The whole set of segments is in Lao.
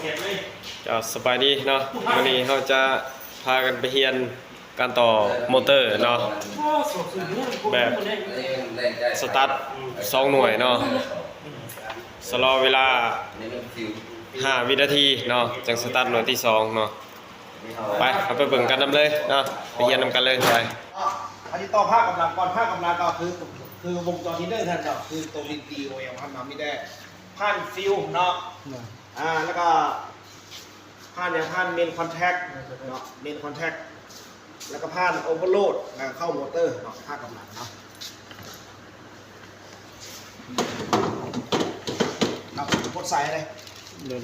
ເຈົ້າ ສະບາຍດີເນາະ, ມື້ນີ້ເຮົາຈະພາກັນໄປຮຽນການຕໍ່ມໍເຕີເນາະ ແບບສະຕາດສອງໜ່ວຍເນາະ, ຊະລໍເວລາຫ້າວິນາທີເນາະ ຈັ່ງສະຕາດໜ່ວຍທີສອງເນາະ. ໄປ ເຮົາໄປເບິ່ງກັນນຳເລີຍເນາະ, ໄປຮຽນນຳກັນເລີຍ. ໄປ ອັນນີ້ຕໍ່ພາກກຳລັງກ່ອນ, ພາກກຳລັງກໍຄື ຄືວົງຈອນທີ່ໜຶ່ງຫັ້ນເນາະ, ຄືຕົວ ດີ ໂອ ເອັມ ຫັ້ນເນາະ, ມີແຕ່ຜ່ານຟິວເນາະ ອ່າ ແລ້ວກໍຜ່ານຫຍັງ ຜ່ານເມນຄອນແທັກເນາະ, ເມນຄອນແທັກ ແລ້ວກໍຜ່ານໂອເວີໂຫຼດ ແລ້ວກໍເຂົ້າມໍເຕີເນາະ, ພາກກຳລັງເນາະ. ເອົາ ກົດໃສ່ເລີຍ ເດີ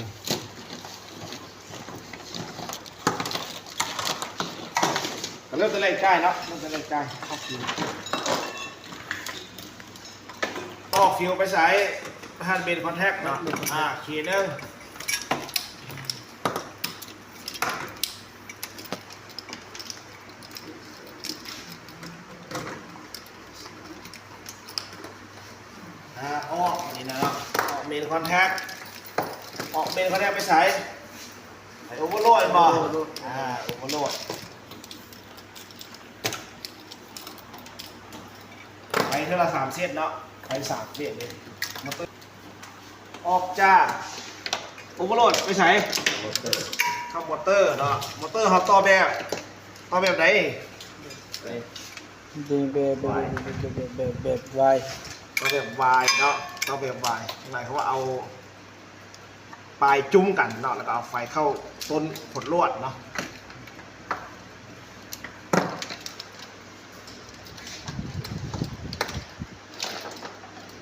ກໍເລີ່ມແຕ່ແລກຈ່າຍເນາະ, ເລີ່ມແຕ່ແລກຈ່າຍ ເຂົ້າຄິວ ອອກຟິວໄປໃສ່ ທ່ານເມນຄອນແທັກເນາະ ອ່າ ຄີໜຶ່ງ ອ່າ ອອກນີ້ນະເນາະ, ອອກເມນຄອນແທັກ ອອກເມນຄອນແທັກໄປໃສ່ ໄປໂອເວີໂຫຼດແມ່ນບໍ່? ໂອເວີໂຫຼດ ອ່າ ໂອເວີໂຫຼດ ໄປເທື່ອລະສາມເສັ້ນເນາະ, ໄປສາມເສັ້ນເລີຍ. ມອເຕີ ອອກຈາກໂອເວີໂຫຼດໄປໃສ? ເຂົ້າມໍເຕີເນາະ, ມໍເຕີເຮົາຕໍ່ແບບ ຕໍ່ແບບໃດ? ແບບ ແບບ ແບບ ແບບ ແບບ ແບບ ແບບ ແບບ ແບບ ແບບວາຍ ຕໍ່ແບບວາຍເນາະ, ຕໍ່ແບບວາຍ ໝາຍຄວາມວ່າເອົາ ປາຍຈຸ້ມກັນເນາະ ແລ້ວກໍເອົາໄຟເຂົ້າຕົ້ນຂົນລວດເນາະ.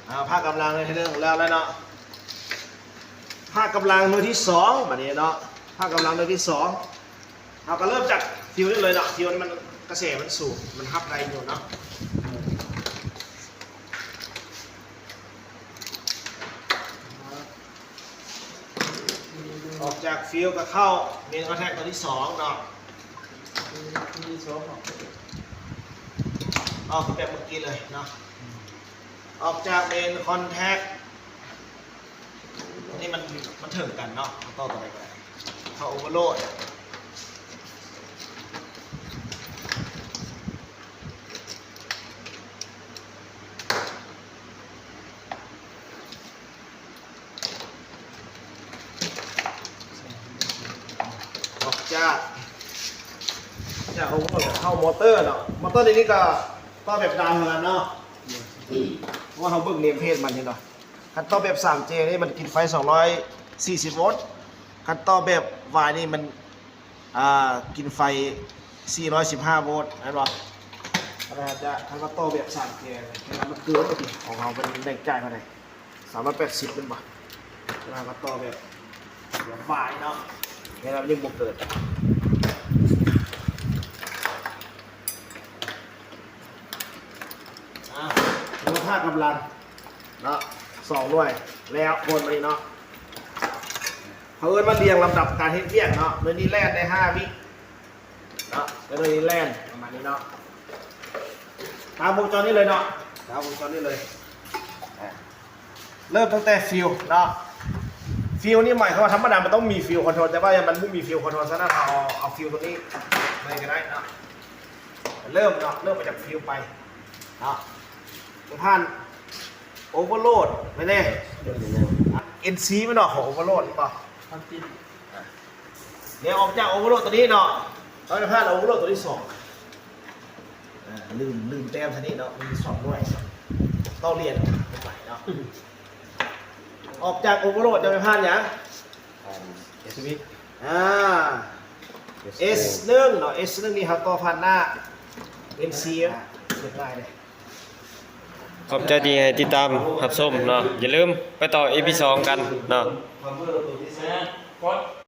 ອ່າ ພາກກຳລັງໜ່ວຍທີໜຶ່ງແລ້ວແລ້ວເນາະ, ພາກກຳລັງໜ່ວຍທີສອງບາດນີ້ເນາະ, ພາກກຳລັງໜ່ວຍທີສອງ ເຮົາກໍເລີ່ມຈາກຟິວນີ້ເລີຍເນາະ, ຟິວນີ້ມັນກະແສມັນສູງ ມັນຮັບໄດ້ຢູ່ເນາະ. ອອກຈາກຟິວກໍເຂົ້າເມນຄອນແທັກຕົວທີສອງເນາະ, ຕົວທີສອງເນາະ, ອອກຄືແບບເມື່ອກີ້ເລີຍເນາະ. ອອກຈາກເມນຄອນແທັກ ອັນນີ້ມັນ ມັນເຖິງກັນເນາະ, ມັນຕໍ່ຕົວໃດກໍໄດ້, ເຂົ້າໂອເວີໂຫຼດ. ອອກຈາກ ຈາກໂອເວີໂຫຼດເຂົ້າມໍເຕີເນາະ, ມໍເຕີນີ້ກໍຕໍ່ແບບດາວເທົ່ານັ້ນເນາະ, ເພາະວ່າເຮົາເບິ່ງເນມເພຈມັນເຫັນບໍ່, ຄັນຕໍ່ແບບສາມເຈນີ້ມັນກິນໄຟສອງຮ້ອຍສີ່ສິບໂວນ, ຄັນຕໍ່ແບບວາຍນີ້ມັນ ອ່າ ກິນໄຟສີ່ຮ້ອຍສິບຫ້າໂວນ ແມ່ນບໍ່? ຄັນວ່າຈະ ຄັນວ່າຕໍ່ແບບສາມເຈ ແມ່ນວ່າມັນເກີນໄປຕິ, ຂອງເຮົາມັນໄດ້ຈ່າຍເທົ່າໃດ? ສາມຮ້ອຍແປດສິບແມ່ນບໍ່? ແລ້ວກໍຕໍ່ແບບ ແບບວາຍເນາະ, ແມ່ນວ່າມັນຍັງບໍ່ເກີນ. ອ່າ ມູນຄ່າກຳລັງເນາະ ສອງໜ່ວຍ ແລ້ວໂອນມານີ້ເນາະ. ເຂົາເອີ້ນວ່າລຽງລຳດັບການເຮັດວຽກເນາະ, ໂດຍນີ້ແລ່ນໄດ້ຫ້າວິເນາະ, ໂດຍນີ້ແລ່ນປະມານນີ້ເນາະ, ຕາມວົງຈອນນີ້ເລີຍເນາະ, ຕາມວົງຈອນນີ້ເລີຍ. ອ່າ ເລີ່ມຕັ້ງແຕ່ຟິວເນາະ, ຟິວນີ້ໝາຍຄວາມວ່າທຳມະດາມັນຕ້ອງມີຟິວຄອນໂທຣນ, ແຕ່ວ່າມັນບໍ່ມີຟິວຄອນໂທຣນ, ສະນັ້ນເຮົາເອົາ ເອົາຟິວຕົວນີ້ເລີຍກໍໄດ້ເນາະ. ເລີ່ມເນາະ, ເລີ່ມມາຈາກຟິວໄປເນາະ, ຈະຜ່ານໂອເວີໂຫຼດໄປແນ່, ເອັນຊີ ແມ່ນບໍ່ ຂອງໂອເວີໂຫຼດນີ້ບໍ່? ດຽວອອກຈາກໂອເວີໂຫຼດຕົວນີ້ເນາະ, ເຮົາຈະຜ່ານໂອເວີໂຫຼດຕົວທີສອງ. ອ່າ ລືມ ລືມແຕ້ມຊະນີ້ເນາະ, ມີສອງໜ່ວຍ ຕໍ່ລຽນໃໝ່ເນາະ. ອອກຈາກໂອເວີໂຫຼດຈະໄປຜ່ານຫຍັງ? ຜ່ານເອັສວີ ອ່າ ເອັສໜຶ່ງເນາະ, ເອັສໜຶ່ງນີ້ເຮົາຕໍ່ຜ່ານໜ້າເອັນຊີ ເຮັດງ່າຍເດ້. ຂອບໃຈທີ່ໃຫ້ຕິດຕາມຮັບຊົມເນາະ, ຢ່າລືມໄປຕໍ່ອີພີສອງກັນເນາະ.